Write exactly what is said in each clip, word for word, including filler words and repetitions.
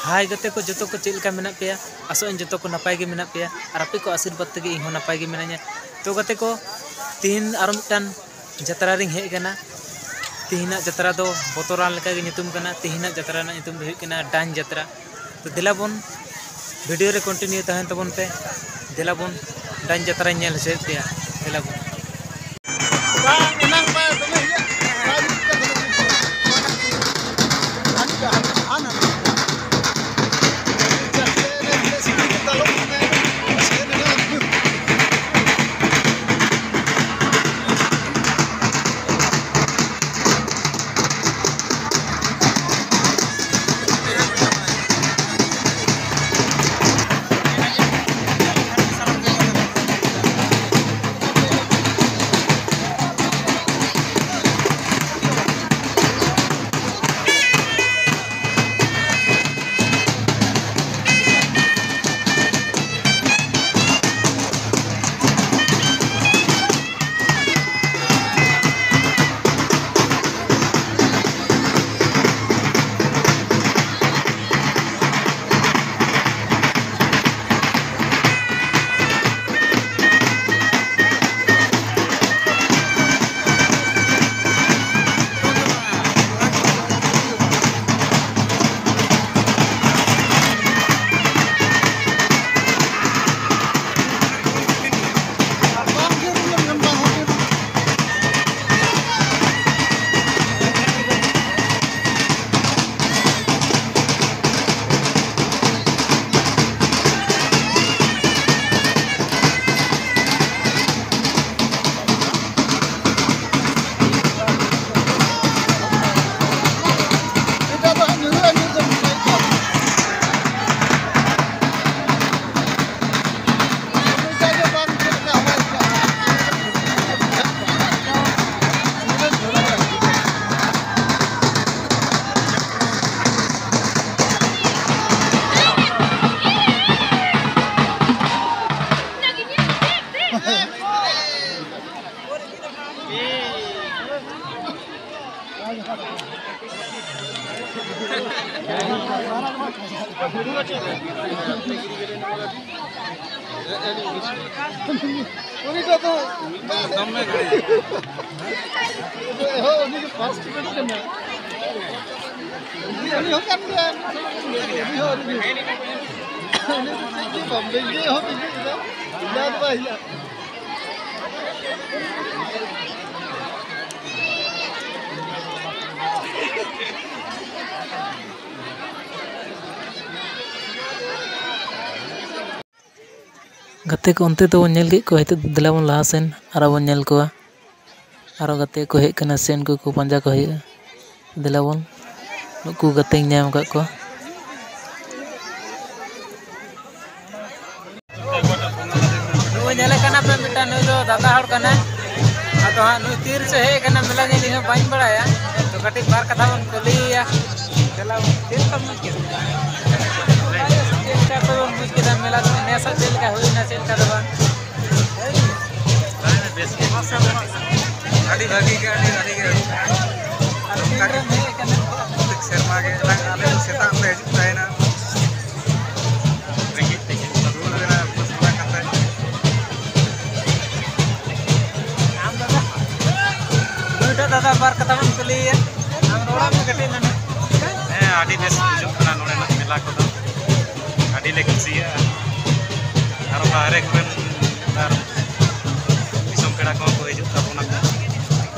ᱦᱟᱭ ᱜᱟᱛᱮ ᱠᱚ, ᱡᱚᱛᱚ ᱠᱚ ᱪᱮᱫ ᱞᱮᱠᱟ ᱢᱮᱱᱟᱜ ᱯᱮᱭᱟ? ᱟᱥᱚᱜ ᱟᱹᱧ ᱡᱚᱛᱚ ᱠᱚ ᱱᱟᱯᱟᱭ ᱜᱮ ᱢᱮᱱᱟᱜ ᱯᱮᱭᱟ, ᱟᱨ ᱟᱯᱮ ᱠᱚ ᱟᱥᱤᱨᱵᱟᱫᱽ ᱛᱮᱜᱮ ᱤᱧ ᱦᱚᱸ ᱱᱟᱯᱟᱭ ᱜᱮ ᱢᱤᱱᱟᱹᱧᱟ᱾ ᱛᱚ ᱜᱟᱛᱮ ᱠᱚ, ᱛᱤᱦᱤᱧ ᱟᱨᱚ ᱢᱤᱫᱴᱟᱝ ᱡᱟᱛᱨᱟ ᱨᱤᱧ ᱦᱮᱡ ᱟᱠᱟᱱᱟ᱾ ᱛᱤᱦᱤᱧᱟᱜ ᱡᱟᱛᱨᱟ ᱫᱚ ᱵᱚᱛᱚᱨᱟᱱ ᱞᱮᱠᱟ ᱜᱮ ᱧᱩᱛᱩᱢ ᱠᱟᱱᱟ᱾ ᱛᱤᱦᱤᱧᱟᱜ ᱡᱟᱛᱨᱟ ᱨᱮᱱᱟᱜ ᱧᱩᱛᱩᱢ ᱫᱚ ᱦᱩᱭᱩᱜ ᱠᱟᱱᱟ ᱰᱟᱹᱱ ᱡᱟᱛᱨᱟ᱾ ᱛᱚ ᱫᱮᱞᱟ ᱵᱚᱱ, ᱵᱷᱤᱰᱤᱭᱳ ᱨᱮ ᱠᱚᱱᱴᱤᱱᱤᱭᱩ ᱛᱟᱦᱮᱱ ᱛᱟᱵᱚᱱ ᱯᱮ᱾ ᱫᱮᱞᱟ ᱵᱚᱱ, ᱰᱟᱹᱱ ᱡᱟᱛᱨᱟᱧ ᱧᱮᱞ ᱦᱚᱪᱚᱭᱮᱫ ᱯᱮᱭᱟ᱾ ᱫᱮᱞᱟ ᱵᱚᱱ᱾ ᱩᱱᱤ ᱫᱚ ᱟᱫᱚ ᱫᱚᱢᱮ ᱜᱷᱟᱹᱲᱤᱡ᱾ ᱦᱳᱭ, ᱩᱱᱤ ᱫᱚ first ᱠᱟᱱᱟᱭ᱾ ᱩᱱᱤ ᱦᱚᱸ ᱠᱟᱱ ᱜᱮᱭᱟ᱾ ᱩᱱᱤ ᱦᱚᱸ ᱩᱱᱤ ᱫᱚ ᱪᱮᱫ ᱜᱮ ᱵᱟᱝ, ᱵᱮᱸᱜᱮᱫ ᱦᱚᱸ ᱵᱮᱸᱜᱮᱫ ᱮᱫᱟ᱾ ᱦᱤᱞᱟᱹᱣ ᱫᱚ ᱵᱟᱭ ᱦᱤᱞᱟᱹᱜ ᱠᱟᱱᱟ᱾ ᱜᱟᱛᱮ ᱠᱚ, ᱚᱱᱛᱮ ᱫᱚᱵᱚᱱ ᱧᱮᱞ ᱠᱮᱫ ᱠᱚᱣᱟ, ᱱᱤᱛᱚᱜ ᱫᱚ ᱫᱮᱞᱟ ᱵᱚᱱ ᱞᱟᱦᱟ ᱥᱮᱱ ᱟᱨᱚ ᱵᱚᱱ ᱧᱮᱞ ᱠᱚᱣᱟ᱾ ᱟᱨᱚ ᱜᱟᱛᱮ ᱠᱚ ᱦᱮᱡ ᱠᱟᱱᱟ ᱥᱮ ᱩᱱᱠᱩ ᱠᱚ ᱯᱟᱸᱡᱟ ᱠᱚ ᱦᱩᱭᱩᱜᱼᱟ᱾ ᱫᱮᱞᱟ ᱵᱚᱱ, ᱱᱩᱠᱩ ᱜᱟᱛᱮᱧ ᱧᱟᱢ ᱟᱠᱟᱫ ᱠᱚᱣᱟ᱾ ᱱᱩᱭ ᱧᱮᱞᱮ ᱠᱟᱱᱟ ᱯᱮ ᱢᱤᱫᱴᱟᱝ, ᱱᱩᱭ ᱫᱚ ᱫᱟᱫᱟ ᱦᱚᱲ ᱠᱟᱱᱟᱭ᱾ ᱟᱫᱚ ᱦᱟᱸᱜ ᱱᱩᱭ ᱛᱤᱨ ᱥᱮ ᱦᱮᱡ ᱠᱟᱱᱟ ᱢᱮᱞᱟ ᱧᱮᱞ, ᱤᱧ ᱦᱚᱸ ᱵᱟᱹᱧ ᱵᱟᱲᱟᱭᱟ᱾ ᱛᱚ ᱠᱟᱹᱴᱤᱡ ᱵᱟᱨ ᱠᱟᱛᱷᱟ ᱵᱚᱱ ᱠᱩᱞᱤᱭᱮᱭᱟ᱾ ᱫᱮᱞᱟ, ᱪᱮᱫ ᱞᱮᱠᱟ ᱵᱩᱡᱽ ᱠᱮᱫᱟ? ᱪᱮᱫ ᱞᱮᱠᱟ ᱯᱮ ᱵᱩᱡᱽ ᱠᱮᱫᱟ ᱢᱮᱞᱟ ᱫᱚ? ᱱᱮᱥᱟᱜ ᱪᱮᱫ ᱞᱮᱠᱟ ᱦᱩᱭᱱᱟ, ᱪᱮᱫ ᱞᱮᱠᱟ ᱫᱚ ᱵᱟᱝ? ᱵᱮᱥ ᱜᱮ᱾ ᱟᱹᱰᱤ ᱵᱷᱟᱹᱜᱤ ᱜᱮ, ᱟᱹᱰᱤ ᱵᱷᱟᱹᱜᱤ ᱜᱮ ᱦᱩᱭᱩᱜ ᱠᱟᱱᱟ᱾ ᱟᱨ ᱱᱚᱝᱠᱟ ᱜᱮ ᱛᱤᱱ ᱨᱮᱢ ᱦᱮᱡ ᱟᱠᱟᱱᱟ? ᱯᱨᱚᱛᱮᱠ ᱥᱮᱨᱢᱟ ᱜᱮ ᱟᱞᱮ ᱥᱮᱛᱟᱜ ᱞᱮ ᱦᱤᱡᱩᱜ ᱛᱟᱦᱮᱱᱟ᱾ ᱨᱮᱸᱜᱮᱡ ᱛᱮ ᱪᱮᱫ ᱞᱮᱠᱟ ᱨᱩᱣᱟᱹᱲ ᱵᱮᱱᱟ ᱩᱯᱟᱹᱥ ᱵᱟᱲᱟ ᱠᱟᱛᱮ᱾ ᱟᱢ ᱫᱟᱫᱟ, ᱱᱩᱭᱴᱟᱜ ᱫᱟᱫᱟ ᱵᱟᱨ ᱠᱟᱛᱷᱟ ᱵᱚᱱ ᱠᱩᱞᱤᱭᱮᱭᱟ᱾ ᱟᱢ ᱨᱚᱲᱟᱜ ᱢᱮ ᱠᱟᱹᱴᱤᱡ ᱱᱚᱰᱮ᱾ ᱦᱮᱸ, ᱟᱹᱰᱤ ᱵᱮᱥ ᱵᱩᱡᱷᱟᱹᱜ ᱠᱟᱱᱟ ᱱᱚᱰᱮᱱᱟᱜ ᱢᱮᱞᱟ ᱠᱚᱫᱚ᱾ ᱟᱹᱰᱤ ᱞᱮ ᱠᱩᱥᱤᱭᱟᱜᱼᱟ᱾ ᱟᱨᱚ ᱵᱟᱦᱨᱮ ᱠᱚᱨᱮᱱ ᱟᱨ ᱫᱤᱥᱚᱢ ᱯᱮᱲᱟ ᱠᱚᱦᱚᱸ ᱠᱚ ᱦᱤᱡᱩᱜ ᱛᱟᱵᱚᱱᱟ ᱠᱚ᱾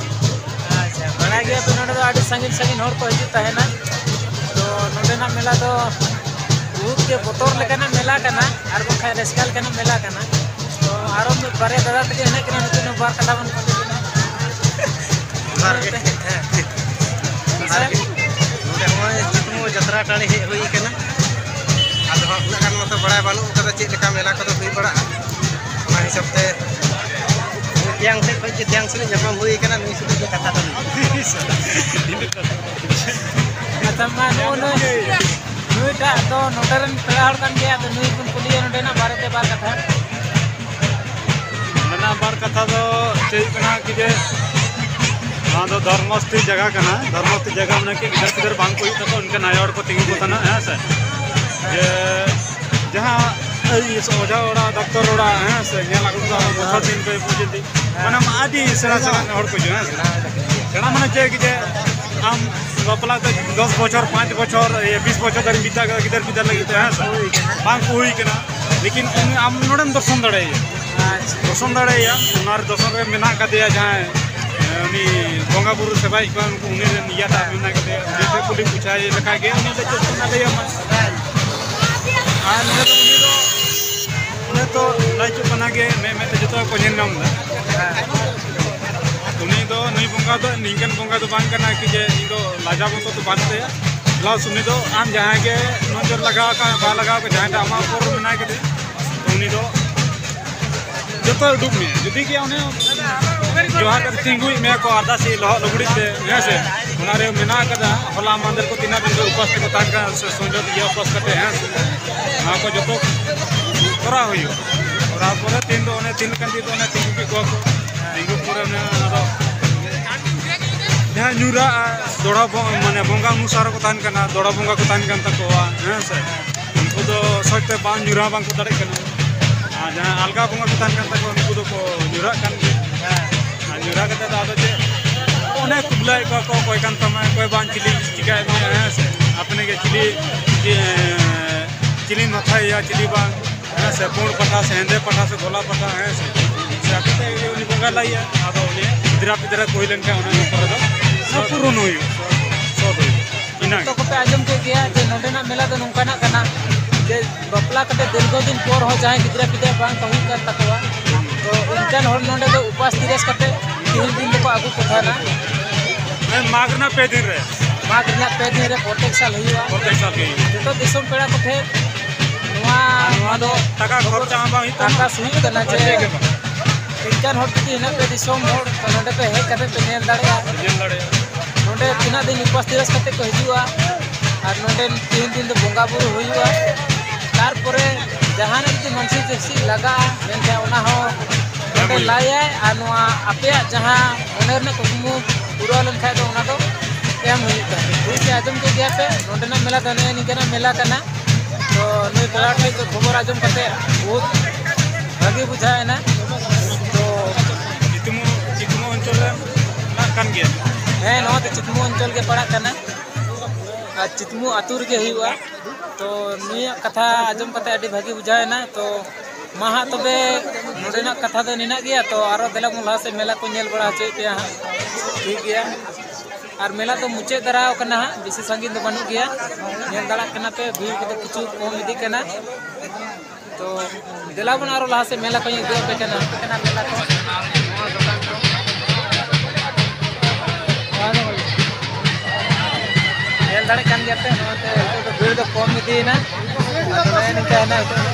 ᱟᱪᱪᱷᱟ, ᱵᱟᱲᱟᱭ ᱜᱮᱭᱟ ᱯᱮ, ᱱᱚᱰᱮ ᱫᱚ ᱟᱹᱰᱤ ᱥᱟᱺᱜᱤᱧ ᱥᱟᱺᱜᱤᱧ ᱦᱚᱲ ᱠᱚ ᱦᱤᱡᱩᱜ ᱛᱟᱦᱮᱱᱟ᱾ ᱛᱚ ᱱᱚᱰᱮᱱᱟᱜ ᱢᱮᱞᱟ ᱫᱚ ᱵᱚᱦᱩᱛ ᱜᱮ ᱵᱚᱛᱚᱨ ᱞᱮᱠᱟᱱᱟᱜ ᱢᱮᱞᱟ ᱠᱟᱱᱟ, ᱟᱨ ᱵᱟᱝᱠᱷᱟᱱ ᱨᱟᱹᱥᱠᱟᱹ ᱞᱮᱠᱟᱱᱟᱜ ᱢᱮᱞᱟ ᱠᱟᱱᱟ᱾ ᱛᱚ ᱟᱨᱚ ᱢᱤᱫ ᱵᱟᱨᱭᱟ ᱫᱟᱫᱟ ᱛᱟᱠᱚ ᱦᱮᱱᱟᱜ ᱠᱤᱱᱟ, ᱱᱩᱠᱤᱱ ᱦᱚᱸ ᱵᱟᱨ ᱠᱟᱛᱷᱟ ᱵᱚᱱ ᱠᱩᱞᱤ ᱠᱤᱱᱟ᱾ ᱡᱚᱦᱟᱨ ᱜᱮ᱾ ᱦᱮᱸ᱾ ᱟᱨ ᱱᱚᱰᱮ ᱦᱚᱸᱜᱼᱚᱭ ᱪᱤᱛᱢᱳ ᱡᱟᱛᱨᱟ ᱴᱟᱺᱰᱤ ᱦᱮᱡ ᱦᱩᱭ ᱠᱟᱱᱟ᱾ ᱟᱫᱚ ᱦᱟᱸᱜ ᱩᱱᱟᱹᱜ ᱜᱟᱱ ᱢᱟᱛᱚ ᱵᱟᱲᱟᱭ ᱵᱟᱹᱱᱩᱜ ᱠᱟᱫᱟ ᱪᱮᱫ ᱞᱮᱠᱟ ᱢᱮᱞᱟ ᱠᱚᱫᱚ ᱦᱩᱭ ᱵᱟᱲᱟᱜᱼᱟ᱾ ᱚᱱᱟ ᱦᱤᱥᱟᱹᱵ ᱛᱮ ᱛᱮᱭᱟᱝ ᱥᱮᱫ ᱠᱷᱚᱱ ᱜᱮ, ᱛᱮᱭᱟᱝ ᱥᱮᱫ ᱧᱟᱯᱟᱢ ᱦᱩᱭ ᱠᱟᱱᱟ, ᱱᱩᱭ ᱥᱟᱞᱟᱜ ᱜᱮ ᱠᱟᱛᱷᱟ ᱫᱚ ᱱᱩᱭ᱾ ᱟᱪᱪᱷᱟ, ᱢᱟ ᱱᱩᱜᱼᱩ ᱱᱩᱭ, ᱱᱩᱭᱴᱟᱜ ᱫᱚ ᱱᱚᱰᱮ ᱨᱮᱱ ᱯᱮᱲᱟ ᱦᱚᱲ ᱠᱟᱱ ᱜᱮᱭᱟ, ᱟᱫᱚ ᱱᱩᱭ ᱵᱚᱱ ᱠᱩᱞᱤᱭᱟ ᱱᱚᱰᱮᱱᱟᱜ ᱵᱟᱨᱮᱛᱮ ᱵᱟᱨ ᱠᱟᱛᱷᱟ᱾ ᱱᱚᱰᱮᱱᱟᱜ ᱵᱟᱨ ᱠᱟᱛᱷᱟ ᱫᱚ ᱪᱮᱫ ᱦᱩᱭᱩᱜ ᱠᱟᱱᱟ ᱠᱤ ᱡᱮ, ᱱᱚᱣᱟ ᱫᱚ ᱫᱷᱚᱨᱢᱚᱥᱛᱷᱤ ᱡᱟᱭᱜᱟ ᱠᱟᱱᱟ᱾ ᱫᱷᱚᱨᱢᱚᱥᱛᱷᱤ ᱡᱟᱭᱜᱟ ᱢᱟᱱᱮ ᱠᱤ ᱜᱤᱫᱟᱹᱨ ᱯᱤᱫᱟᱹᱨ ᱵᱟᱝ ᱠᱚ ᱦᱩᱭᱩᱜ ᱛᱟᱠᱚ, ᱚᱱᱠᱟᱱ ᱟᱭᱳ ᱦᱚᱲ ᱠᱚ ᱛᱤᱸᱜᱩ ᱠᱚ ᱛᱟᱦᱮᱱᱟ, ᱦᱮᱸ ᱥᱮ᱾ ᱡᱮ ᱡᱟᱦᱟᱸ ᱳᱭ ᱚᱡᱷᱟ ᱚᱲᱟᱜ, ᱰᱟᱠᱛᱚᱨ ᱚᱲᱟᱜ, ᱦᱮᱸ ᱥᱮ, ᱧᱮᱞ ᱟᱹᱜᱩ ᱠᱚᱣᱟ ᱵᱚᱪᱷᱚᱨ ᱫᱤᱱ ᱯᱮ ᱯᱩᱡᱟᱹ ᱫᱤᱱ᱾ ᱢᱟᱱᱮ ᱟᱹᱰᱤ ᱥᱮᱬᱟ ᱥᱮᱬᱟ ᱦᱚᱲ ᱠᱚ ᱦᱤᱡᱩᱜᱼᱟ, ᱦᱮᱸ ᱥᱮ᱾ ᱥᱮᱬᱟ ᱢᱟᱱᱮ ᱪᱮᱫ ᱡᱮ ᱟᱢ ᱵᱟᱯᱞᱟ ᱫᱚ ᱫᱚᱥ ᱵᱚᱪᱷᱚᱨ, ᱯᱟᱸᱪ ᱵᱚᱪᱷᱚᱨ, ᱤᱭᱟᱹ, ᱵᱤᱥ ᱵᱚᱪᱷᱚᱨ ᱫᱷᱟᱹᱵᱤᱡ ᱵᱤᱫᱟ ᱜᱤᱫᱟᱹᱨ ᱯᱤᱫᱟᱹᱨ ᱞᱟᱹᱜᱤᱫ ᱛᱮ, ᱦᱮᱸ ᱥᱮ, ᱵᱟᱝ ᱠᱚ ᱦᱩᱭ ᱠᱟᱱᱟ᱾ ᱞᱮᱠᱤᱱ ᱩᱱᱤ ᱟᱢ ᱱᱚᱰᱮᱢ ᱫᱚᱨᱥᱚᱱ ᱫᱟᱲᱮᱭᱟᱭᱟ᱾ ᱟᱪᱪᱷᱟ᱾ ᱫᱚᱨᱥᱚᱱ ᱫᱟᱲᱮᱭᱟᱭᱟ, ᱚᱱᱟ ᱨᱮ ᱫᱚᱨᱥᱚᱱ ᱨᱮ ᱢᱮᱱᱟᱜ ᱟᱠᱟᱫᱮᱭᱟ ᱡᱟᱦᱟᱸᱭ, ᱮ, ᱩᱱᱤ ᱵᱚᱸᱜᱟ ᱵᱩᱨᱩ ᱥᱮᱵᱟᱭᱤᱡ ᱠᱚ, ᱩᱱᱠᱩ, ᱩᱱᱤ ᱨᱮᱱ ᱤᱭᱟᱹ ᱴᱟᱜ ᱢᱮᱱᱟᱜ ᱟᱠᱟᱫᱮᱭᱟ, ᱩᱱᱤ ᱴᱷᱮᱱ ᱠᱩᱞᱤ ᱯᱩᱪᱷᱟᱭ ᱞᱮᱠᱷᱟᱡ ᱜᱮ ᱩᱱᱤ ᱫᱚ ᱪᱮᱫ ᱠᱚ ᱞᱟᱹᱭ ᱟᱢᱟ᱾ ᱟᱨ ᱱᱚᱰᱮ ᱫᱚ ᱩᱱᱤ ᱫᱚ, ᱩᱱᱤ ᱫᱚ ᱞᱟᱹᱭ ᱦᱚᱪᱚ ᱠᱟᱱᱟ ᱜᱮ, ᱢᱮᱫ ᱢᱮᱫ ᱛᱮ ᱡᱚᱛᱚ ᱠᱚ ᱧᱮᱞ ᱧᱟᱢ ᱮᱫᱟ᱾ ᱩᱱᱤ ᱫᱚ, ᱱᱩᱭ ᱵᱚᱸᱜᱟ ᱫᱚ ᱱᱤᱝᱠᱟᱹᱱ ᱵᱚᱸᱜᱟ ᱫᱚ ᱵᱟᱝ ᱠᱟᱱᱟ ᱠᱤ ᱡᱮ ᱤᱧ ᱫᱚ ᱞᱟᱡᱟ ᱵᱚᱛᱚᱨ ᱫᱚ ᱵᱟᱹᱱᱩᱜ ᱛᱟᱭᱟ᱾ ᱯᱞᱟᱥ ᱩᱱᱤ ᱫᱚ ᱟᱢ ᱡᱟᱦᱟᱸᱭ ᱜᱮ ᱱᱚᱡᱚᱨ ᱞᱟᱜᱟᱣ ᱟᱠᱟᱫ, ᱵᱟᱭ ᱞᱟᱜᱟᱣ ᱟᱠᱟᱫ, ᱡᱟᱦᱟᱸᱭ ᱴᱟᱜ ᱟᱢᱟᱜ ᱩᱯᱚᱨ ᱨᱮ ᱢᱮᱱᱟᱭ ᱠᱟᱫᱮ, ᱛᱚ ᱩᱱᱤ ᱫᱚ ᱡᱚᱛᱚᱭ ᱩᱰᱩᱠ ᱢᱮᱭᱟ᱾ ᱡᱩᱫᱤ ᱜᱮ ᱚᱱᱮ ᱡᱚᱦᱟᱨ ᱠᱟᱛᱮ ᱛᱤᱸᱜᱩᱭ ᱢᱮᱭᱟ ᱠᱚ ᱟᱨᱫᱟᱥᱤ ᱞᱚᱦᱚᱫ ᱞᱩᱜᱽᱲᱤ ᱛᱮ, ᱦᱮᱸ ᱥᱮ, ᱚᱱᱟ ᱨᱮ ᱢᱮᱱᱟᱜ ᱟᱠᱟᱫᱟ, ᱦᱚᱞᱟ ᱢᱟᱦᱫᱮᱨ ᱠᱚ ᱛᱤᱱᱟᱹᱜ ᱫᱤᱱ ᱫᱚ ᱩᱯᱟᱹᱥ ᱛᱮᱠᱚ ᱛᱟᱦᱮᱱ ᱠᱟᱱᱟ, ᱥᱮ ᱥᱚᱸᱡᱚᱛ ᱤᱭᱟᱹ ᱩᱯᱟᱹᱥ ᱠᱟᱛᱮ, ᱦᱮᱸ ᱥᱮ, ᱱᱚᱣᱟ ᱠᱚ ᱡᱚᱛᱚ ᱠᱚᱨᱟᱣ ᱦᱩᱭᱩᱜᱼᱟ᱾ ᱠᱚᱨᱟᱣ ᱯᱚᱨᱮ ᱛᱤᱱ ᱫᱚ ᱚᱱᱮ ᱛᱤᱱ ᱞᱮᱠᱟᱱ ᱫᱤᱱ ᱫᱚ ᱚᱱᱮ ᱛᱤᱸᱜᱩ ᱠᱮᱫ ᱠᱚᱣᱟ ᱠᱚ, ᱛᱤᱸᱜᱩ ᱯᱚᱨᱮ ᱚᱱᱮ ᱚᱱᱟ ᱫᱚ ᱡᱟᱦᱟᱸ ᱧᱩᱨᱟᱜᱼᱟ, ᱫᱚᱲᱦᱟ ᱵᱚ-, ᱢᱟᱱᱮ ᱵᱚᱸᱜᱟ ᱚᱱᱩᱥᱟᱨ ᱠᱚ ᱛᱟᱦᱮᱱ ᱠᱟᱱᱟ, ᱫᱚᱲᱦᱟ ᱵᱚᱸᱜᱟ ᱠᱚ ᱛᱟᱦᱮᱱ ᱠᱟᱱ ᱛᱟᱠᱚᱣᱟ, ᱦᱮᱸ ᱥᱮ, ᱩᱱᱠᱩ ᱫᱚ ᱥᱚᱡᱽ ᱛᱮ ᱵᱟᱝ ᱧᱩᱨᱦᱟ ᱵᱟᱝ ᱠᱚ ᱫᱟᱲᱮᱭᱟᱜ ᱠᱟᱱᱟ᱾ ᱟᱨ ᱡᱟᱦᱟᱸ ᱟᱞᱜᱟ ᱵᱚᱸᱜᱟ ᱠᱚ ᱛᱟᱦᱮᱱ ᱠᱟᱱ ᱛᱟᱠᱚᱣᱟ, ᱩᱱᱠᱩ ᱫᱚᱠᱚ ᱧᱩᱨᱦᱟᱜ ᱠᱟᱱ ᱜᱮᱭᱟ᱾ ᱟᱨ ᱧᱩᱨᱦᱟ ᱠᱟᱛᱮ ᱫᱚ ᱟᱫᱚ ᱪᱮᱫ, ᱚᱱᱮ ᱠᱩᱵᱞᱟᱭᱮᱫ ᱠᱚᱣᱟ ᱠᱚ, ᱚᱠᱚᱭ ᱠᱟᱱ ᱛᱟᱢᱟᱭ, ᱚᱠᱚᱭ ᱵᱟᱝ, ᱪᱤᱞᱤ ᱪᱤᱠᱟᱹᱭᱮᱫ ᱢᱮᱭᱟ, ᱦᱮᱸ ᱥᱮ, ᱟᱯᱱᱮ ᱜᱮ ᱪᱤᱞᱤ, ᱪᱤ-, ᱪᱤᱞᱤᱢ ᱦᱟᱛᱟᱣᱮᱭᱟ, ᱪᱤᱞᱤ ᱵᱟᱝ, ᱦᱮᱸ ᱥᱮ, ᱯᱩᱸᱰ ᱯᱟᱴᱷᱟ ᱥᱮ ᱦᱮᱸᱫᱮ ᱯᱟᱴᱷᱟ ᱥᱮ ᱜᱚᱞᱟ ᱯᱟᱴᱷᱟ, ᱦᱮᱸ ᱥᱮ, ᱥᱮ ᱟᱯᱮ ᱛᱮ ᱩᱱᱤ ᱵᱚᱸᱜᱟ ᱞᱟᱹᱭᱟ, ᱟᱫᱚ ᱩᱱᱤ ᱜᱤᱫᱽᱨᱟᱹ ᱯᱤᱫᱽᱨᱟᱹ ᱠᱚ ᱦᱩᱭ ᱞᱮᱱᱠᱷᱟᱱ ᱚᱱᱟ ᱠᱚᱨᱮ ᱫᱚ ᱯᱩᱨᱚᱱ ᱦᱩᱭᱩᱜᱼᱟ, ᱥᱚᱫ ᱦᱩᱭᱩᱜᱼᱟ, ᱤᱱᱟᱹᱜᱮ᱾ ᱡᱚᱛᱚ ᱠᱚᱯᱮ ᱟᱸᱡᱚᱢ ᱠᱮᱫ ᱜᱮᱭᱟ ᱡᱮ ᱱᱚᱰᱮᱱᱟᱜ ᱢᱮᱞᱟ ᱫᱚ ᱱᱚᱝᱠᱟᱱᱟᱜ ᱠᱟᱱᱟ ᱡᱮ ᱵᱟᱯᱞᱟ ᱠᱟᱛᱮ ᱫᱤᱨᱜᱷᱚ ᱫᱤᱱ ᱯᱚᱨ ᱦᱚᱸ ᱡᱟᱦᱟᱸᱭ ᱜᱤᱫᱽᱨᱟᱹ ᱯᱤᱫᱽᱨᱟᱹ ᱵᱟᱝ ᱠᱚ ᱦᱩᱭᱩᱜ ᱠᱟᱱ ᱛᱟᱠᱚᱣᱟ, ᱛᱚ ᱚᱱᱠᱟᱱ ᱦᱚᱲ ᱱᱚᱰᱮ ᱫᱚ ᱩᱯᱟᱥ ᱛᱤᱨᱟᱥ ᱠᱟᱛᱮ ᱛᱤᱦᱤᱧ ᱫᱤᱱ ᱫᱚᱠᱚ ᱟᱹᱜᱩ ᱠᱚ ᱛᱟᱦᱮᱱᱟ᱾ ᱦᱮᱸ, ᱢᱟᱜᱽ ᱨᱮᱱᱟᱜ ᱯᱮ ᱫᱤᱱ ᱨᱮ᱾ ᱢᱟᱜᱽ ᱨᱮᱱᱟᱜ ᱯᱮ ᱫᱤᱱ ᱨᱮ ᱯᱨᱚᱛᱮᱠ ᱥᱟᱞ ᱦᱩᱭᱩᱜᱼᱟ᱾ ᱯᱨᱚᱛᱮᱠ ᱥᱟᱞ ᱜᱮ ᱦᱩᱭᱩᱜᱼᱟ᱾ ᱡᱚᱛᱚ ᱫᱤᱥᱚᱢ ᱯᱮᱲᱟ ᱠᱚᱴᱷᱮᱱ ᱱᱚᱣᱟ ᱟᱨ ᱱᱚᱣᱟ ᱫᱚ ᱴᱟᱠᱟ ᱠᱷᱚᱨᱪᱟ ᱦᱚᱸ ᱵᱟᱝ ᱦᱩᱭᱩᱜ ᱛᱟᱢᱟ᱾ ᱟᱨᱫᱟᱥ ᱦᱩᱭᱩᱜ ᱠᱟᱱᱟ ᱡᱮ ᱪᱮᱫ ᱜᱮ ᱵᱟᱝ᱾ ᱱᱤᱝᱠᱟᱱ ᱦᱚᱲ ᱡᱩᱫᱤ ᱦᱮᱱᱟᱜ ᱯᱮ ᱫᱤᱥᱚᱢ ᱦᱚᱲ, ᱛᱚ ᱱᱚᱰᱮ ᱯᱮ ᱦᱮᱡ ᱠᱟᱛᱮ ᱯᱮ ᱧᱮᱞ ᱫᱟᱲᱮᱭᱟᱜᱼᱟ᱾ ᱧᱮᱞ ᱫᱟᱲᱮᱭᱟᱜᱼᱟ᱾ ᱱᱚᱰᱮ ᱛᱤᱱᱟᱹᱜ ᱫᱤᱱ ᱩᱯᱟᱥ ᱛᱤᱨᱟᱥ ᱠᱟᱛᱮ ᱠᱚ ᱦᱤᱡᱩᱜᱼᱟ ᱟᱨ ᱱᱚᱰᱮ ᱛᱤᱦᱤᱧ ᱫᱤᱱ ᱫᱚ ᱵᱚᱸᱜᱟ ᱵᱩᱨᱩ ᱦᱩᱭᱩᱜᱼᱟ᱾ ᱛᱟᱨᱯᱚᱨᱮ ᱡᱟᱦᱟᱱᱟᱜ ᱡᱩᱫᱤ ᱢᱟᱱᱥᱤᱠ ᱡᱟᱹᱥᱛᱤ ᱞᱟᱜᱟᱜᱼᱟ ᱢᱮᱱᱠᱷᱟᱱ ᱚᱱᱟ ᱦᱚᱸ ᱱᱚᱰᱮ ᱦᱩᱭᱩᱜᱼᱟ᱾ ᱞᱟᱭᱟᱭ ᱟᱨ ᱱᱚᱣᱟ ᱟᱯᱮᱭᱟᱜ ᱡᱟᱦᱟᱸ ᱢᱚᱱᱮ ᱨᱮᱱᱟᱜ ᱠᱩᱠᱢᱩ ᱯᱩᱨᱟᱹᱣ ᱞᱮᱱᱠᱷᱟᱱ ᱫᱚ ᱚᱱᱟ ᱫᱚ ᱮᱢ ᱦᱩᱭᱩᱜ ᱛᱟᱢᱟ᱾ ᱴᱷᱤᱠ ᱜᱮᱭᱟ, ᱟᱸᱡᱚᱢ ᱠᱮᱫ ᱜᱮᱭᱟ ᱯᱮ, ᱱᱚᱰᱮᱱᱟᱜ ᱢᱮᱞᱟ ᱫᱚ ᱱᱮᱜᱼᱮ ᱱᱤᱝᱠᱟᱹᱱᱟᱜ ᱢᱮᱞᱟ ᱠᱟᱱᱟ᱾ ᱛᱚ ᱱᱩᱭ ᱯᱮᱲᱟ ᱴᱷᱮᱱ ᱠᱷᱚᱱ ᱠᱷᱚᱵᱚᱨ ᱟᱸᱡᱚᱢ ᱠᱟᱛᱮ ᱵᱚᱦᱩᱛ ᱵᱷᱟᱹᱜᱤ ᱵᱩᱡᱷᱟᱹᱣ ᱮᱱᱟ᱾ ᱛᱚ ᱪᱤᱛᱢᱩ, ᱪᱤᱛᱢᱩ ᱚᱧᱪᱚᱞ ᱨᱮ ᱯᱟᱲᱟᱜ ᱠᱟᱱ ᱜᱮᱭᱟ᱾ ᱦᱮᱸ, ᱱᱚᱣᱟ ᱫᱚ ᱪᱤᱛᱢᱩ ᱚᱧᱪᱚᱞ ᱜᱮ ᱯᱟᱲᱟᱜ ᱠᱟᱱᱟ᱾ ᱟᱨ ᱪᱤᱛᱢᱩ ᱟᱹᱛᱩ ᱨᱮᱜᱮ ᱦᱩᱭᱩᱜᱼᱟ᱾ ᱛᱚ ᱱᱩᱭᱟᱜ ᱠᱟᱛᱷᱟ ᱟᱸᱡᱚᱢ ᱠᱟᱛᱮ ᱟᱹᱰᱤ ᱵᱷᱟᱹᱜᱤ ᱵᱩᱡᱷᱟᱹᱣ ᱮᱱᱟ᱾ ᱛᱚ ᱢᱟ ᱦᱟᱸᱜ ᱛᱚᱵᱮ ᱱᱚᱰᱮᱱᱟᱜ ᱠᱟᱛᱷᱟ ᱫᱚ ᱱᱤᱱᱟᱹᱜ ᱜᱮᱭᱟ᱾ ᱛᱚ ᱟᱨᱚ ᱫᱮᱞᱟ ᱵᱚᱱ ᱞᱟᱦᱟ ᱥᱮᱫ ᱢᱮᱞᱟ ᱠᱚ ᱧᱮᱞ ᱵᱟᱲᱟ ᱦᱚᱪᱚᱭᱮᱫ ᱯᱮᱭᱟ ᱦᱟᱸᱜ᱾ ᱴᱷᱤᱠ ᱜᱮᱭᱟ, ᱟᱨ ᱢᱮᱞᱟ ᱫᱚ ᱢᱩᱪᱟᱹᱫ ᱫᱷᱟᱨᱟ ᱟᱠᱟᱱᱟ ᱦᱟᱸᱜ, ᱵᱮᱥᱤ ᱥᱟᱺᱜᱤᱧ ᱫᱚ ᱵᱟᱹᱱᱩᱜ ᱜᱮᱭᱟ᱾ ᱧᱮᱞ ᱫᱟᱲᱮᱭᱟᱜ ᱠᱟᱱᱟ ᱯᱮ, ᱵᱷᱤᱲ ᱠᱚᱫᱚ ᱠᱤᱪᱷᱩ ᱠᱚᱢ ᱤᱫᱤᱜ ᱠᱟᱱᱟ᱾ ᱛᱚ ᱫᱮᱞᱟ ᱵᱚᱱ ᱟᱨᱚ ᱞᱟᱦᱟ ᱥᱮᱫ ᱢᱮᱞᱟ ᱠᱚᱧ ᱩᱫᱩᱜ ᱟᱯᱮ ᱠᱟᱱᱟ᱾ ᱧᱮᱞ ᱫᱟᱲᱮᱭᱟᱜ ᱠᱟᱱ ᱜᱮᱭᱟ ᱯᱮ, ᱱᱚᱣᱟᱛᱮ ᱱᱤᱛᱚᱜ ᱫᱚ ᱵᱷᱤᱲ ᱫᱚ ᱠᱚᱢ ᱤᱫᱤᱭᱮᱱᱟ᱾ ᱟᱫᱚ ᱱᱚᱜᱼᱚᱭ ᱱᱤᱝᱠᱟ ᱦᱮᱱᱟᱜ ᱱᱤᱛᱚᱜ ᱫᱚ᱾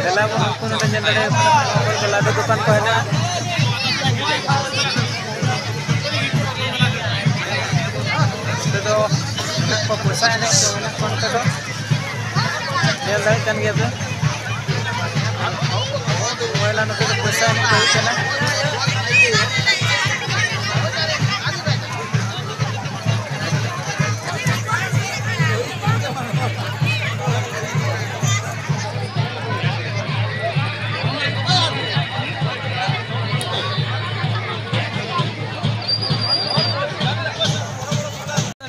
ᱫᱮᱞᱟ ᱵᱚᱱ, ᱩᱱᱠᱩ ᱱᱚᱰᱮ ᱧᱮᱞ ᱫᱟᱲᱮᱭᱟᱠᱚ ᱠᱟᱱᱟ, ᱚᱠᱚᱭ ᱠᱚ ᱞᱟᱹᱰᱩ ᱫᱚᱠᱟᱱ ᱠᱚ ᱦᱮᱱᱟᱜᱼᱟ᱾ ᱱᱚᱛᱮ ᱫᱚ ᱢᱮᱱᱟᱜ ᱠᱚᱣᱟ ᱯᱚᱭᱥᱟ ᱮᱱᱮᱡ ᱠᱚ ᱢᱮᱱᱟᱜ ᱠᱚᱣᱟ ᱱᱚᱛᱮ ᱫᱚ᱾ ᱧᱮᱞ ᱫᱟᱲᱮᱭᱟᱜ ᱠᱟᱱ ᱜᱮᱭᱟ ᱯᱮ᱾ ᱢᱚᱭᱞᱟ ᱱᱚᱛᱮ ᱫᱚ ᱯᱚᱭᱥᱟ ᱮᱱᱮᱡ ᱠᱚ ᱦᱩᱭᱩᱜ ᱠᱟᱱᱟ᱾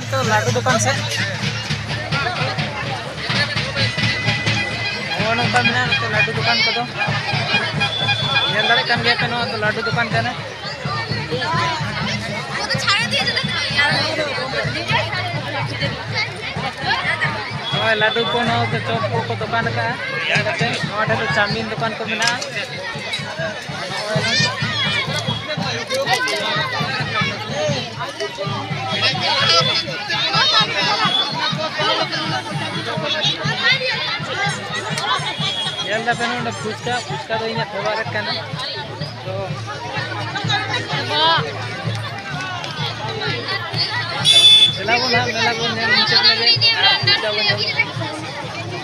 ᱱᱤᱛᱚᱜ ᱞᱟᱹᱰᱩ ᱫᱚᱠᱟᱱ ᱥᱮᱫ᱾ ᱱᱚᱜᱼᱚ ᱱᱚᱝᱠᱟ ᱢᱮᱱᱟᱜᱼᱟ ᱱᱚᱛᱮ ᱞᱟᱹᱰᱩ ᱫᱚᱠᱟᱱ ᱠᱚᱫᱚ᱾ ᱧᱮᱞ ᱫᱟᱲᱮᱭᱟᱜ ᱠᱟᱱ ᱜᱮᱭᱟ ᱯᱮ, ᱱᱚᱣᱟ ᱫᱚ ᱞᱟᱹᱰᱩ ᱫᱚᱠᱟᱱ ᱠᱟᱱᱟ᱾ ᱱᱚᱜᱼᱚᱭ ᱞᱟᱹᱰᱩ ᱠᱚ, ᱱᱚᱣᱟ ᱠᱚ ᱪᱚᱯ ᱠᱚᱠᱚ ᱫᱚᱠᱟᱱ ᱟᱠᱟᱫᱼᱟ᱾ ᱧᱮᱞ ᱠᱟᱛᱮ ᱱᱚᱣᱟ ᱴᱷᱮᱱ ᱫᱚ ᱪᱟᱣᱢᱤᱱ ᱫᱚᱠᱟᱱ ᱠᱚ ᱢᱮᱱᱟᱜᱼᱟ᱾ ᱧᱮᱞ ᱫᱟᱯᱮ ᱱᱚᱰᱮ ᱯᱷᱩᱪᱠᱟ, ᱯᱷᱩᱪᱠᱟ ᱫᱚ ᱤᱧᱟᱹᱜ ᱯᱷᱮᱵᱟᱨᱮᱴ ᱠᱟᱱᱟ᱾ ᱛᱚ ᱪᱟᱞᱟᱣ ᱵᱚᱱ ᱦᱟᱸᱜ ᱢᱮᱞᱟ ᱵᱚᱱ ᱧᱮᱞ ᱢᱩᱪᱟᱹᱫ ᱞᱮᱜᱮ, ᱟᱨ ᱯᱷᱩᱪᱠᱟ ᱵᱚᱱ ᱡᱚᱢᱟ᱾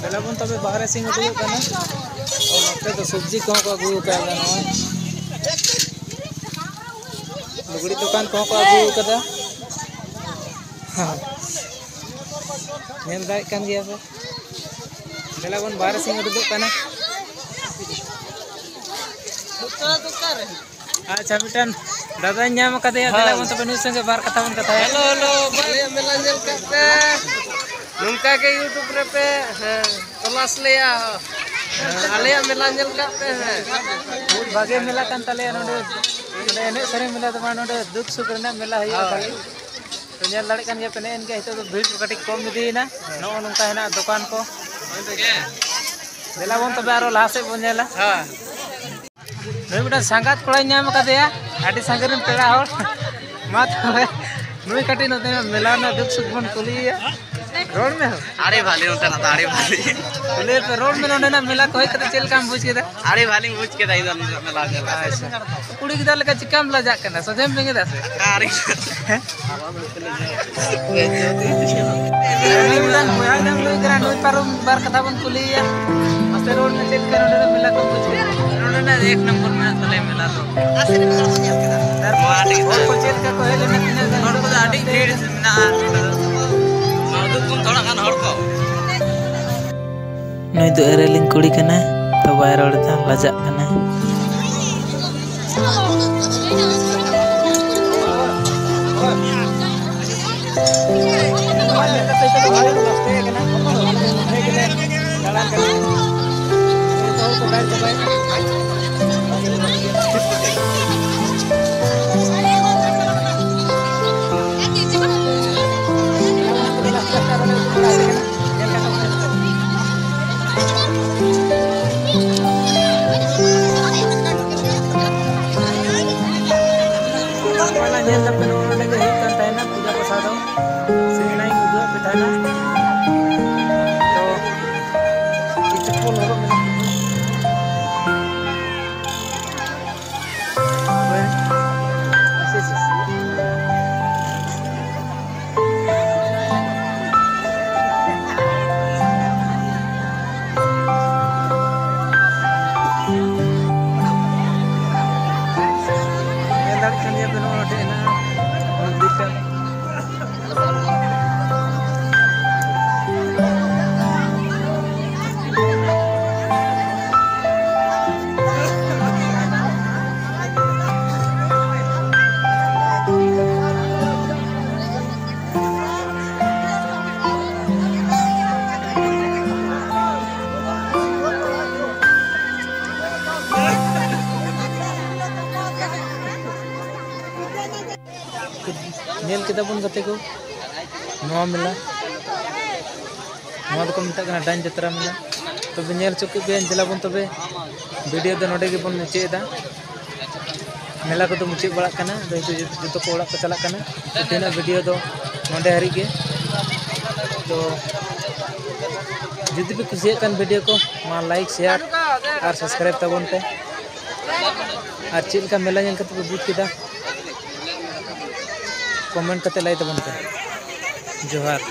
ᱫᱮᱞᱟ ᱵᱚᱱ ᱛᱚᱵᱮ ᱵᱟᱦᱨᱮ ᱥᱮᱫ ᱩᱰᱩᱠᱚᱜ ᱠᱟᱱᱟ᱾ ᱛᱚ ᱱᱚᱛᱮ ᱫᱚ ᱥᱚᱵᱽᱡᱤ ᱠᱚᱦᱚᱸ ᱠᱚ ᱟᱹᱜᱩ ᱟᱠᱟᱫᱟ ᱱᱚᱜᱼᱚᱭ᱾ ᱞᱩᱜᱽᱲᱤ ᱫᱚᱠᱟᱱ ᱠᱚᱦᱚᱸ ᱠᱚ ᱟᱹᱜᱩ ᱟᱠᱟᱫᱟ᱾ ᱧᱮᱞ ᱫᱟᱲᱮᱭᱟᱜ ᱠᱟᱱ ᱜᱮᱭᱟ ᱯᱮ᱾ ᱫᱮᱞᱟ ᱵᱚᱱ ᱵᱟᱦᱨᱮ ᱥᱮᱫ ᱩᱰᱩᱠᱚᱜ ᱠᱟᱱᱟ᱾ ᱟᱪᱪᱷᱟ, ᱢᱤᱫᱴᱟᱝ ᱫᱟᱫᱟᱧ ᱧᱟᱢ ᱟᱠᱟᱫᱮᱭᱟ᱾ ᱫᱮᱞᱟ ᱵᱚᱱ ᱛᱚᱵᱮ ᱱᱩᱭ ᱥᱚᱸᱜᱮ ᱵᱟᱨ ᱠᱟᱛᱷᱟ ᱵᱚᱱ ᱠᱟᱛᱷᱟᱭᱟ᱾ ᱦᱮᱞᱳ, ᱦᱮᱞᱳ, ᱟᱞᱮᱭᱟᱜ ᱢᱮᱞᱟ ᱧᱮᱞ ᱠᱟᱜ ᱯᱮ᱾ ᱱᱚᱝᱠᱟ ᱜᱮ YouTube ᱨᱮᱯᱮ, ᱦᱮᱸ, ᱛᱚᱞᱟᱥ ᱞᱮᱭᱟ᱾ ᱦᱮᱸ, ᱟᱞᱮᱭᱟᱜ ᱢᱮᱞᱟ ᱧᱮᱞ ᱠᱟᱜ ᱯᱮ᱾ ᱦᱮᱸ, ᱵᱚᱦᱩᱛ ᱵᱷᱟᱜᱮ ᱢᱮᱞᱟ ᱠᱟᱱ ᱛᱟᱞᱮᱭᱟ ᱱᱚᱰᱮ᱾ ᱱᱚᱰᱮ ᱮᱱᱮᱡ ᱥᱮᱨᱮᱧ ᱢᱮᱞᱟ ᱫᱚ ᱵᱟᱝ, ᱱᱚᱰᱮ ᱫᱩᱠ ᱥᱩᱠ ᱨᱮᱱᱟᱜ ᱢᱮᱞᱟ ᱦᱩᱭᱩᱜᱼᱟ ᱠᱷᱟᱹᱞᱤ᱾ ᱛᱚ ᱧᱮᱞ ᱫᱟᱲᱮᱭᱟᱜ ᱠᱟᱱ ᱜᱮᱭᱟ ᱯᱮ, ᱱᱮᱜᱼᱮ ᱱᱤᱝᱠᱟ ᱱᱤᱛᱚᱜ ᱫᱚ ᱵᱷᱤᱲ ᱠᱚ ᱠᱟᱹᱴᱤᱡ ᱠᱚᱢ ᱤᱫᱤᱭᱮᱱᱟ᱾ ᱱᱚᱜᱼᱚ ᱱᱚᱝᱠᱟ ᱦᱮᱱᱟᱜ ᱫᱚᱠᱟᱱ ᱠᱚ᱾ ᱫᱮᱞᱟ ᱵᱚᱱ ᱛᱚᱵᱮ ᱟᱨᱚ ᱞᱟᱦᱟ ᱥᱮᱫ ᱵᱚᱱ ᱧᱮᱞᱟ᱾ ᱦᱮᱸ᱾ ᱱᱩᱭ ᱢᱤᱫᱴᱟᱝ ᱥᱟᱸᱜᱟᱛ ᱠᱚᱲᱟᱧ ᱧᱟᱢ ᱟᱠᱟᱫᱮᱭᱟ, ᱟᱹᱰᱤ ᱥᱟᱺᱜᱤᱧ ᱨᱮᱱ ᱯᱮᱲᱟ ᱦᱚᱲ᱾ ᱢᱟ ᱛᱚᱵᱮ ᱱᱩᱭ ᱠᱟᱹᱴᱤᱡ ᱱᱚᱛᱮᱱᱟᱜ ᱢᱮᱞᱟ ᱨᱮᱱᱟᱜ ᱫᱩᱠ ᱥᱩᱠ ᱵᱚᱱ ᱠᱩᱞᱤᱭᱮᱭᱟ᱾ ᱨᱚᱲ ᱢᱮ ᱦᱳ᱾ ᱟᱹᱰᱤ ᱵᱷᱟᱞᱤ ᱱᱚᱛᱮᱱᱟᱜ ᱫᱚ, ᱟᱹᱰᱤ ᱵᱷᱟᱞᱤ᱾ ᱠᱩᱞᱤᱭᱮ ᱯᱮ, ᱨᱚᱲ ᱢᱮ, ᱱᱚᱸᱰᱮᱱᱟᱜ ᱢᱮᱞᱟ ᱠᱚ ᱦᱮᱡ ᱠᱟᱛᱮ ᱪᱮᱫ ᱞᱮᱠᱟᱢ ᱵᱩᱡᱽ ᱠᱮᱫᱟ? ᱟᱹᱰᱤ ᱵᱷᱟᱞᱤᱧ ᱵᱩᱡᱽ ᱠᱮᱫᱟ ᱤᱧ ᱫᱚ ᱱᱤᱡᱮᱨᱟᱜ ᱢᱮᱞᱟ ᱧᱮᱞ ᱠᱟᱛᱮ᱾ ᱟᱪᱪᱷᱟ᱾ ᱠᱩᱲᱤ ᱜᱤᱫᱽᱨᱟᱹ ᱞᱮᱠᱟ ᱪᱤᱠᱟᱢ ᱞᱟᱡᱟᱜ ᱠᱟᱱᱟ? ᱥᱚᱡᱷᱮᱢ ᱵᱮᱸᱜᱮᱫᱟ ᱥᱮ? ᱟᱨ ᱤᱧ ᱩᱱᱤ ᱢᱤᱫᱴᱟᱝ ᱵᱚᱭᱦᱟ ᱜᱮᱢ ᱞᱟᱹᱭ ᱠᱟᱱᱟ, ᱱᱩᱭ ᱯᱟᱨᱚᱢ ᱵᱟᱨ ᱠᱟᱛᱷᱟ ᱵᱚᱱ ᱠᱩᱞᱤᱭᱮᱭᱟ᱾ ᱢᱟᱥᱮ ᱨᱚᱲ ᱢᱮ, ᱪᱮᱫ ᱞᱮᱠᱟ ᱱᱚᱰᱮ ᱫᱚ ᱢᱮᱞᱟ ᱠᱚᱢ ᱵᱩᱡᱽ ᱠᱮᱫᱟ? ᱱᱚᱰᱮᱱᱟᱜ ᱮᱠ ᱱᱚᱢᱵᱚᱨ ᱢᱮᱱᱟᱜ ᱛᱟᱞᱮᱭᱟ ᱢᱮᱞᱟ ᱫᱚ᱾ ᱱᱚᱣᱟ ᱟᱹᱰᱤ ᱦᱚᱲ ᱠᱚ ᱪᱮᱫ ᱞᱮᱠᱟ ᱠᱚ ᱦᱮᱡ ᱞᱮᱱᱟ, ᱛᱤᱱᱟᱹᱜ ᱜᱟᱱ ᱦᱚᱲ ᱠᱚᱫᱚ ᱟᱹᱰᱤ ᱵᱷᱤᱲ ᱢᱮᱱᱟᱜᱼᱟ ᱱᱚᱰᱮ ᱫᱚ᱾ ᱩᱫᱩᱜ ᱠᱚᱢ ᱛᱷᱚᱲᱟ ᱜᱟᱱ ᱦᱚᱲ ᱠᱚ᱾ ᱱᱩᱭ ᱫᱚ ᱮᱨᱮᱞᱤᱧ ᱠᱩᱲᱤ ᱠᱟᱱᱟᱭ, ᱛᱚ ᱵᱟᱭ ᱨᱚᱲ ᱮᱫᱟ, ᱞᱟᱡᱟᱜ ᱠᱟᱱᱟᱭ᱾ ᱧᱮᱞ ᱛᱟᱯᱮ, ᱱᱚᱜᱼᱚ ᱱᱚᱰᱮ ᱜᱮ ᱦᱩᱭᱩᱜ ᱠᱟᱱ ᱛᱟᱦᱮᱱᱟ ᱯᱩᱡᱟᱹ ᱯᱟᱥᱟ ᱫᱚ᱾ ᱥᱮ ᱮᱱᱟᱝ ᱤᱧ ᱩᱫᱩᱜ ᱟᱯᱮ ᱛᱟᱦᱮᱱᱟ᱾ ᱛᱚ ᱪᱮᱫᱟᱵᱚᱱ ᱜᱟᱛᱮ ᱠᱚ, ᱱᱚᱣᱟ ᱢᱮᱞᱟ, ᱱᱚᱣᱟ ᱫᱚᱠᱚ ᱢᱮᱛᱟᱜ ᱠᱟᱱᱟ ᱰᱟᱹᱱ ᱡᱟᱛᱨᱟ ᱢᱮᱞᱟ᱾ ᱛᱚᱵᱮ ᱧᱮᱞ ᱦᱚᱪᱚ ᱠᱮᱫ ᱯᱮᱭᱟᱧ, ᱫᱮᱞᱟ ᱵᱚᱱ ᱛᱚᱵᱮ ᱵᱷᱤᱰᱤᱭᱳ ᱫᱚ ᱱᱚᱰᱮ ᱜᱮᱵᱚᱱ ᱢᱩᱪᱟᱹᱫ ᱮᱫᱟ᱾ ᱢᱮᱞᱟ ᱠᱚᱫᱚ ᱢᱩᱪᱟᱹᱫ ᱵᱟᱲᱟᱜ ᱠᱟᱱᱟ, ᱟᱫᱚ ᱱᱤᱛᱚᱜ ᱡᱚᱛᱚ ᱠᱚ ᱚᱲᱟᱜ ᱠᱚ ᱪᱟᱞᱟᱜ ᱠᱟᱱᱟ᱾ ᱛᱮᱦᱮᱧᱟᱜ ᱵᱷᱤᱰᱤᱭᱳ ᱫᱚ ᱱᱚᱰᱮ ᱦᱟᱹᱨᱤᱡ ᱜᱮ᱾ ᱛᱚ ᱡᱩᱫᱤ ᱯᱮ ᱠᱩᱥᱤᱭᱟᱜ ᱠᱷᱟᱱ ᱵᱷᱤᱰᱤᱭᱳ ᱠᱚ, ᱢᱟ ᱞᱟᱭᱤᱠ, ᱥᱮᱭᱟᱨ ᱟᱨ ᱥᱟᱵᱥᱠᱨᱟᱭᱤᱵ ᱛᱟᱵᱚᱱ ᱯᱮ᱾ ᱟᱨ ᱪᱮᱫ ᱞᱮᱠᱟ ᱢᱮᱞᱟ ᱧᱮᱞ ᱠᱟᱛᱮ ᱯᱮ ᱵᱩᱡᱽ ᱠᱮᱫᱟ, ᱠᱚᱢᱮᱱᱴ ᱠᱟᱛᱮ ᱞᱟᱹᱭ ᱛᱟᱵᱚᱱ ᱯᱮ᱾ ᱡᱚᱦᱟᱨ᱾